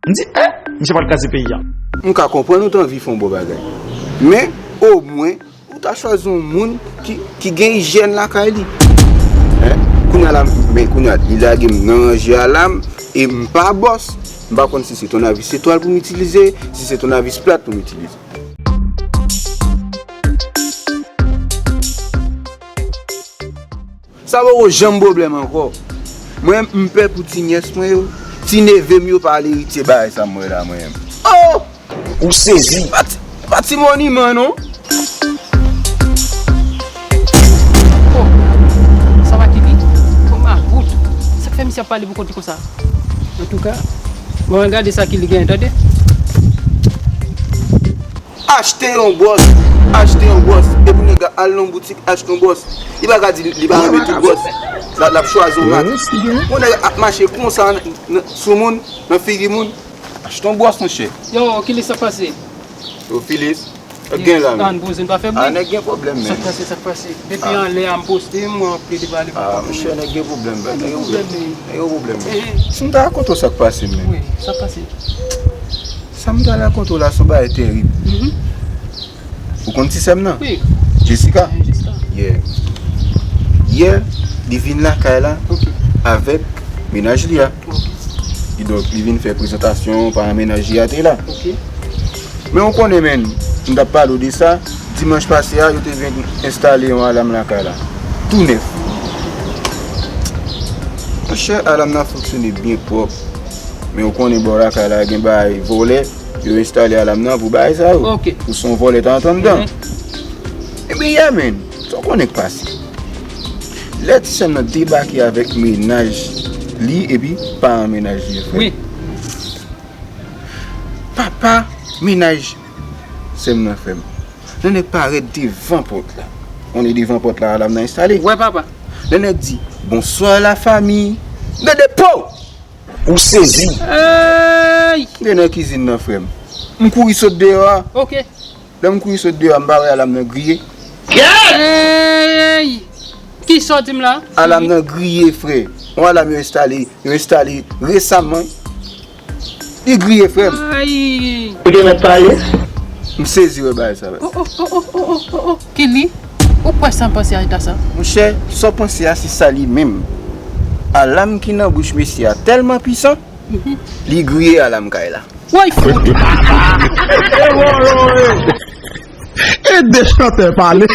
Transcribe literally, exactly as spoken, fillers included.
M di, eh, misye pral kraze peyi a. M ka konprann ou t anvi fè yon bon bagay. Men, omwen, ou ta chwazi yon moun ki, ki gen ijyèn lakay li. Eh, kounye a la, men kounye a, li lage m nan ranje a la, e m pa bòs. M pa konn si se tonavis etwal pou m itilize, si se tonavis plat pou m itilize. Sa poko janm pwoblèm ankò. Mwen, m pè pou ti nyès mwen yo. Ti neve m yo pa al eritye bagay sa m wè la, mwen menm. Oh! Ou sezi. Pa ti, pa ti moniman, non. Oh, sa va ki li? Kòm a bout. Sa k fè misye ap pale pou kont li konsa? Antouka, bon, gade sa ki li gen, tande. Achte yon bwòs, achte yon bwòs. Epi nèg la al nan boutik, achte yon bwòs. Li pa ka di li pa renmen tout bwòs. L ap, l ap chwazi yon mak. Yon nèg ap mache konsa nan, nan, sou moun, nan figi moun. Achte yon bwòs, monchè. Yo, Kilis, sa k pase? Yo, Filis, gen la, men. Ann poze, n pa fè bri. Ah, nèg gen pwoblèm, men. Sa k pase, sa k pase? Depi anlè a m poste, mwen ap plede pale pou kont mwen. Ah, monchè, nèg gen pwoblèm, men. Nèg gen pwoblèm, men. Nèg gen pwoblèm, men. Si m ta rakonte w sa k pase, men. Wi, sa k pase? Sa m ta rakonte w la, se yon bagay terib. Mhm. Ou konn ti sè m nan? Wi. Jessica? Wi, Jessica. Yeah. Yè, li vin lakay la avèk mennaj li a. Ok. Kidonk, li vin fè prezantasyon, paran mennaj li a te la. Ok. Men ou konnen, men, m t ap pale w de sa, dimanch pase a, yo te vin enstale yon alam lakay la. Tou nèf. Monchè, alam nan fonksyone byen pwòp. Men ou konnen bò lakay la gen bagay vòlè. Yo enstale alam nan pou bagay sa yo. Ok. Pou se yon vòlè ta antre anndan. Mhm. Ebyen, yeah, man, sa w konnen k pase. Lè ti sè m nan debake avèk mennaj li epi paran mennaj li, frè. Wi. Papa mennaj sè m nan, frè m. Nan nèg parèt devan pòt la. Konnen devan pòt la, alam nan enstale. Wè, papa. Nan nèg di, "Bonswa, la fami." Gade po! Ou sezi. Ey! Te nan kizin nan, frè m. M kouri sot deyò a. Ok. Lè m kouri sot deyò a, m pa wè alam nan griye. Ey! Kisa w di m la? Alam nan griye, frè. Yon alam yo enstale, yo enstale resaman. Li griye, frè m. Ay! Ou te mèt pale? M sezi wè bagay sa, frè. Oh, oh, oh, oh, oh, oh, oh, oh. Ki li? Ou kwè sa m panse a eta sa? Monchè, sa w panse a se sa li menm. Alam ki nan bouch mesye a tèlman pisan, li griye alam kay la. Woy, fout! E de chantè pale.